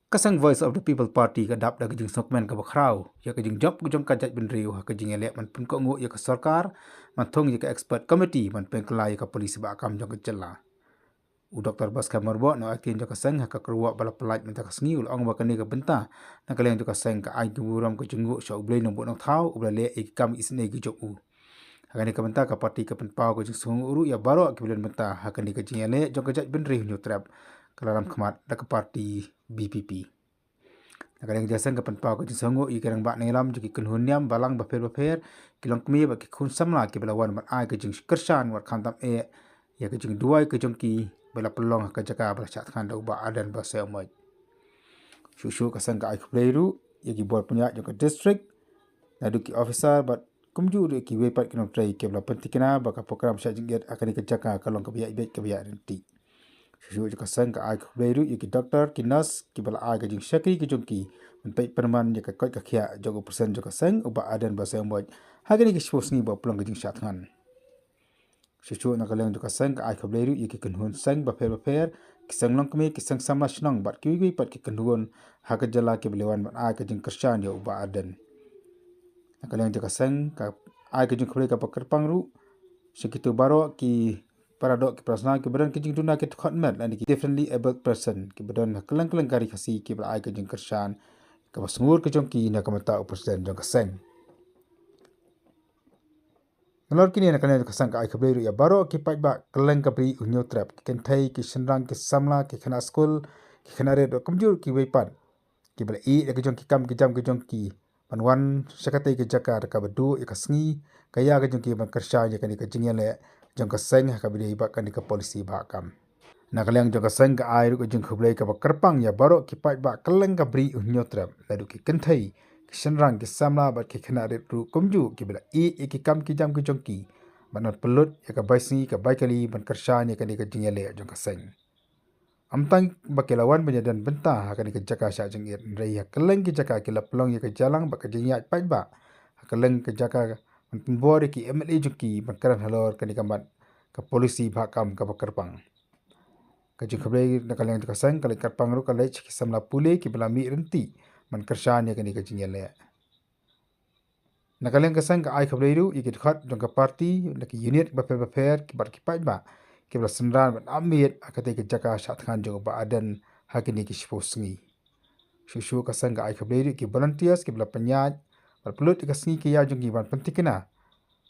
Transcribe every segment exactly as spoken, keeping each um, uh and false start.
Ka seng Voice of the People Party ka dap da ka jingsngewkmen kaba khraw ïa ka jingjop ka jong ka jaitbynriew ha ka jingïaleh ban pynkohnguh ïa ka sorkar, ban thung ïa ka expert committee ban pynkylla ïa ka policy bakam jong ka jylla. U Doktor Batskhem Myrboh, nongïaktien jong ka seng, ha ka kyrwoh ba la pyllait mynta ka sngi, u la ong ba kane ka bynta na ka liang jong ka seng ka ai ka burom ka jingnguh sha U Blei Nongbuh Nongthaw uba la leh ïa ki kam isynei ki jong u. Ha kane ka bynta ka party ka pynpaw ka jingsngewnguh ruh ïa baroh kiba don bynta ha kane ka jingïaleh jong ka jaitbynriew Hynñiewtrep, ka la lam khmat da ka party V P P. Na ka liang jong ka seng ka pynpaw ka jingsngewnguh ïa ki rangbah nongïalam jong ki kynhun niam balang bapher bapher, ki longkmie bad ki khun samla kiba la wan ban ai ka jingkyrshan bad khamtam eh ïa ka jingduwai ka jong ki ba la pynlong ha ka jaka ba la shah thngan da u Bah Ardent Basaiawmoit. Shuh shuh ka seng ka ai khublei ruh ïa ki bor pynïaid jong ka district, naduh ki officer bad kumjuh ruh ïa kiwei pat ki nongtrei kiba la pyntikna ba ka program shah jingit ha kane ka jaka ka long kaba ïaid beit kaba ïaid ryntih. Shuh shuh jong ka seng ka ai khublei ruh ïa ki doktor, ki nurse kiba la ai ka jingshakri ka jong ki ban peit pynman ïa ka koit ka khiah jong u president jong ka seng, u Bah Ardent Basaiawmoit, ha kine ki shiphew sngi ba u pynlong ka jingshah thngan. Shuh shuh na ka liang jong ka seng ka ai khublei ruh ïa ki kynhun seng bapher bapher, ki seng longkmie, ki seng samla shnong bad kiwei kiwei pat ki kynhun ha ka jylla kiba la wan ban ai ka jingkyrshan ïa u Bah Ardent. Na ka liang jong ka seng ka ai ka jingkhublei kaba kyrpang ruh sha kito baroh ki paradoh ki parasnam kiba don ki jingduna ki dkhot met lane ki differently abled person kiba don ha kylleng kylleng ka ri Khasi kiba la ai ka jingkyrshan kaba sngur ka jong ki na ka bynta u president jong ka seng. Nalor kine na ka liang jong ka seng ka ai khublei ruh ïa baroh ki paidbah kylleng ka bri u Hynñiewtrep, ki kynthei, ki shynrang, ki samla, ki khynnah skul, ki khynnah rit bad kumjuh kiwei pat kiba la ïeh ïa ka jong ki kam ki jam ka jong ki ban wan sha katei ka jaka da kaba duh ïa ka sngi ka ïa ka jong ki ban kyrshan ïa kane ka jingïaleh jong ka seng ha kaba ïadei bad kane ka policy bakam. Na ka liang jong ka seng ka ai ruh ka jingkhublei kaba kyrpang ïa baroh ki paidbah kylleng ka bri u Hynñiewtrep, naduh ki kynthei, ki shynrang, ki samla bad ki khynnah rit ruh kumjuh kiba la ïeh ïa ki kam ki jam ki jong ki ban wan pynlut ïa ka bai sngi ka bai kali ban kyrshan ïa kane ka jingïaleh jong ka seng. Ym tang ba ki la wan ban ïadon bynta ha kane ka jaka shah jingit, hynrei ha kylleng ki jaka ki la pynlong ïa ka jingïalang bad ka jingïaid paidbah ha kylleng ka jaka ban pynbor ïa ki M L A jong ki ban kren halor kane ka mat ka policy bakam kaba kyrpang. Ka jingkhublei na ka liang jong ka seng ka la kyrpang ruh ka leit sha ki samla pule kiba la mih ryntih ban kyrshan ïa kane ka jingïaleh. Na ka liang ka seng ka ai khublei ruh ïa ki dkhot jong ka party na ki unit bapher bapher ki bad ki paidbah kiba la synran ban ap miet ha katei ka jaka shah thngan jong u Bah Ardent ha kine ki shiphew sngi. Shuh shuh ka seng ka ai khublei ruh ïa ki volunteers kiba la pynïaid bad pynlut ïa ka sngi ka ïa jong ki ban pyntikna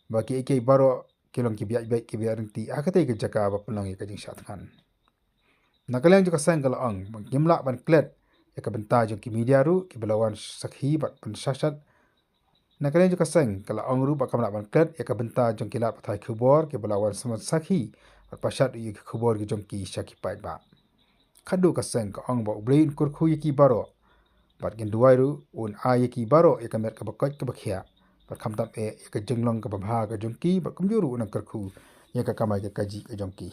ba kiei kiei baroh ki long kiba ïaid beit kiba ïaid ryntih ha katei ka jaka ba pynlong ïa ka jingshah thngan. Na ka liang jong ka seng ka la ong ba ngim lah ban klet ïa ka bynta jong ki media ruh kiba la wan sakhi bad ban shah shad. Na ka liang jong ka seng ka la ong ruh ba kam lah ban klet ïa ka bynta jong ki lad pathai khubor kiba la wan sngewbha sakhi bad pashat ïa ki khubor ki jong ki sha ki paidbah. Khadduh ka seng ka ong ba U Blei un kyrkhu ïa ki baroh bad ngin duwai ruh un ai ïa ki baroh ïa ka met kaba koit kaba khiah bad khamtam eh ïa ka jinglong kaba bha ka jong ki bad kumjuh ruh un nang kyrkhu ïa ka kamai ka kajih ka jong ki.